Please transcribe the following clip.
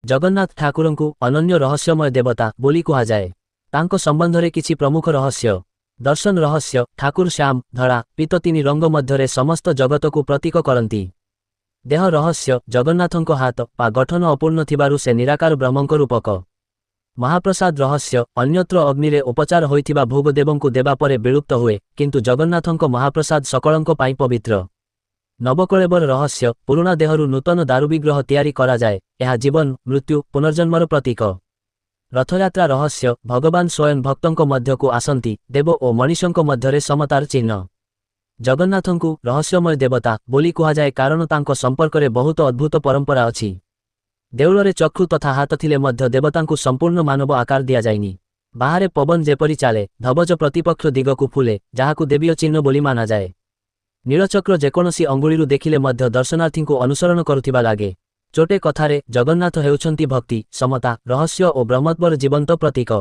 ଜଗନ୍ନାଥ ଠାକୁରଙ୍କୁ ଅନନ୍ୟ ରହସ୍ୟମୟ ଦେବତା ବୋଲି କୁହାଯାଏ। ତାଙ୍କ ସମ୍ବନ୍ଧରେ କିଛି ପ୍ରମୁଖ ରହସ୍ୟ। ଦର୍ଶନ ରହସ୍ୟ, ଠାକୁର ଶ୍ୟାମ, ଧଳା, ପୀତ ତିନି ରଙ୍ଗ ମଧ୍ୟରେ ସମସ୍ତ ଜଗତକୁ ପ୍ରତୀକ କରନ୍ତି। ଦେହ ରହସ୍ୟ, ଜଗନ୍ନାଥଙ୍କ ହାତ ପା ଗଠନ ଅପୂର୍ଣ୍ଣ ଥିବାରୁ ସେ ନିରାକାର ବ୍ରହ୍ମଙ୍କ ରୂପକ। ମହାପ୍ରସାଦ ରହସ୍ୟ, ଅନ୍ୟତ୍ର ଅଗ୍ନିରେ ଉପଚାର ହୋଇଥିବା ଭୋଗ ଦେବଙ୍କୁ ଦେବା ପରେ ବିଲୁପ୍ତ ହୁଏ, କିନ୍ତୁ ଜଗନ୍ନାଥଙ୍କ ମହାପ୍ରସାଦ ସକଳଙ୍କ ପାଇଁ ପବିତ୍ର। ନବକଳେବର ରହସ୍ୟ, ପୁରୁଣା ଦେହରୁ ନୂତନ ଦାରୁବିଗ୍ରହ ତିଆରି କରାଯାଏ, ଏହା ଜୀବନ, ମୃତ୍ୟୁ, ପୁନର୍ଜନ୍ମର ପ୍ରତୀକ। ରଥଯାତ୍ରା ରହସ୍ୟ, ଭଗବାନ ସ୍ୱୟଂ ଭକ୍ତଙ୍କ ମଧ୍ୟକୁ ଆସନ୍ତି, ଦେବ ଓ ମଣିଷଙ୍କ ମଧ୍ୟରେ ସମତାର ଚିହ୍ନ। ଜଗନ୍ନାଥଙ୍କୁ ରହସ୍ୟମୟ ଦେବତା ବୋଲି କୁହାଯାଏ କାରଣ ତାଙ୍କ ସମ୍ପର୍କରେ ବହୁତ ଅଦ୍ଭୁତ ପରମ୍ପରା ଅଛି। ଦେଉଳରେ ଚକ୍ଷୁ ତଥା ହାତ ଥିଲେ ମଧ୍ୟ ଦେବତାଙ୍କୁ ସମ୍ପୂର୍ଣ୍ଣ ମାନବ ଆକାର ଦିଆଯାଇନି। ବାହାରେ ପବନ ଯେପରି ଚାଲେ, ଧବଜ ପ୍ରତିପକ୍ଷ ଦିଗକୁ ଫୁଲେ, ଯାହାକୁ ଦେବୀୟ ଚିହ୍ନ ବୋଲି ମାନାଯାଏ। ନୀଳଚକ୍ର ଯେକୌଣସି ଅଙ୍ଗୁଳିରୁ ଦେଖିଲେ ମଧ୍ୟ ଦର୍ଶନାର୍ଥୀଙ୍କୁ ଅନୁସରଣ କରୁଥିବା ଲାଗେ। ଚୋଟେ କଥାରେ ଜଗନ୍ନାଥ ହେଉଛନ୍ତି ଭକ୍ତି, ସମତା, ରହସ୍ୟ ଓ ବ୍ରହ୍ମତ୍ୱର ଜୀବନ୍ତ ପ୍ରତୀକ।